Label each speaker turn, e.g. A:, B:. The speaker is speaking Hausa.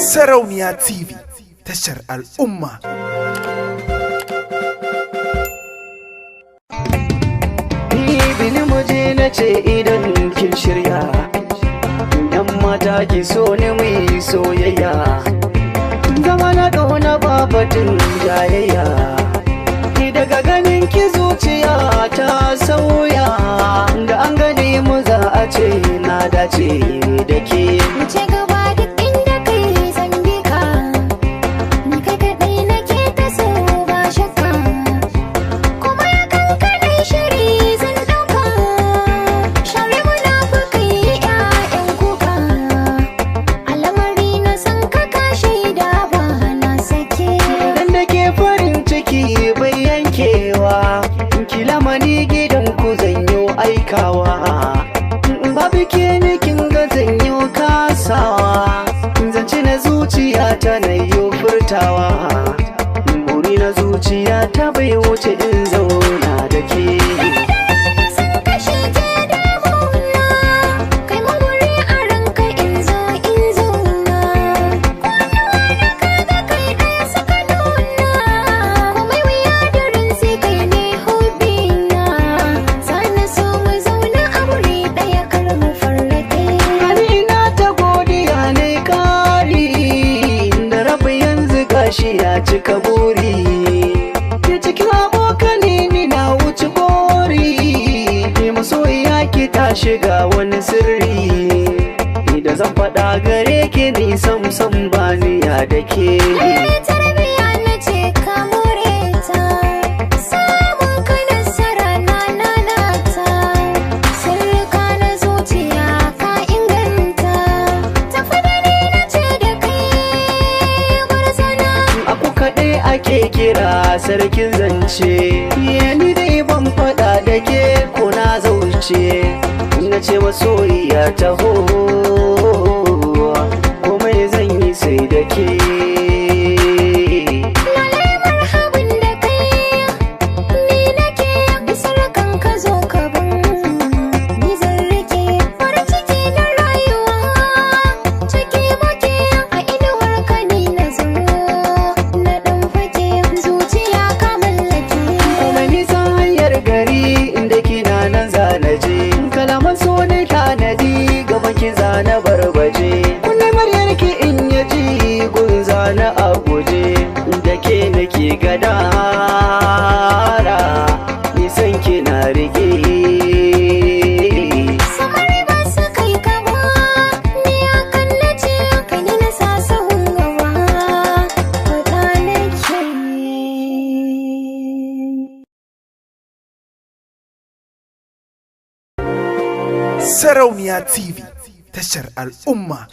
A: Sarauniya TV, tashar al'umma.
B: Bini muje na ce idan kin shirya, yan mata ki so ni mu yi soyayya. Zama na ƙauna babatin jayayya. Ki daga ganin ki zuciya ta sauya, da an gani mu za a ce na dace da ke.
C: Wuce gaba duk inda kai zan bi ka, ni kai kaɗai nake ta so ba shakka. Kuma ya kankanin shiri zan ɗauka, share munafukai 'ya'yan kuka. Alamari na san ka ka shaida ba na sake.
B: Dan da ke farin ciki bai yankewa, ki lamani gidan ku zanyo aikawa. Babu ke ni kin ga zanyo kasawa, zance na zuciya ta na yo furtawa. Buri na zuciya ta bai wuce in zauna da ke.
C: San kashe ke damuna, kai mun guri a ranka in zo in zauna. Kwanuwa na kaga kai ɗaya suka nuna, komai wuya da rinsi kai ne hobina. Sana so mu zauna a wuri ɗaya kar mu farrake.
B: Ani ina ta godiya ne kari da rabu yanzu gashi ya cika buri. Ke cikin abokani ni na wuce gori, ni masoyiya ki ta shiga wani sirri. Ni da zan faɗa gare ki ni sam sam ba ni ya da ke.
C: Lallai tarbiya na ce ka more ta, samun ka nasara na nanata, sirrika na zuciya ka inganta, tafi da ni na ce da kai gwarzana.
B: Aku kaɗai ake kira sarkin zance. Ni dai ban faɗa da ke ko na zauce. Na ce masoyiya taho, komai zan yi sai da ke.
C: Lalai marhabin da kai, ni nake bisar kan ka zo ka bar ni zan rike farin ciki na rayuwa ciki muke a inuwar ka ni na zo na dan fake zuciya ka mallake.
B: Kuma nisan hanyar gari inda kina nan zana je. Kalaman so ne tanadi gaban ki zana barbaje. Kunne muryar ki in yaji gun zana a guje. Da ke nake gadara, nisan ki na rike.
C: Samari ba su kai ka ba, ni akan na ce kai ni na sa sahun gaba, faɗa nake.
A: Sarauniya TV, tashar al'umma.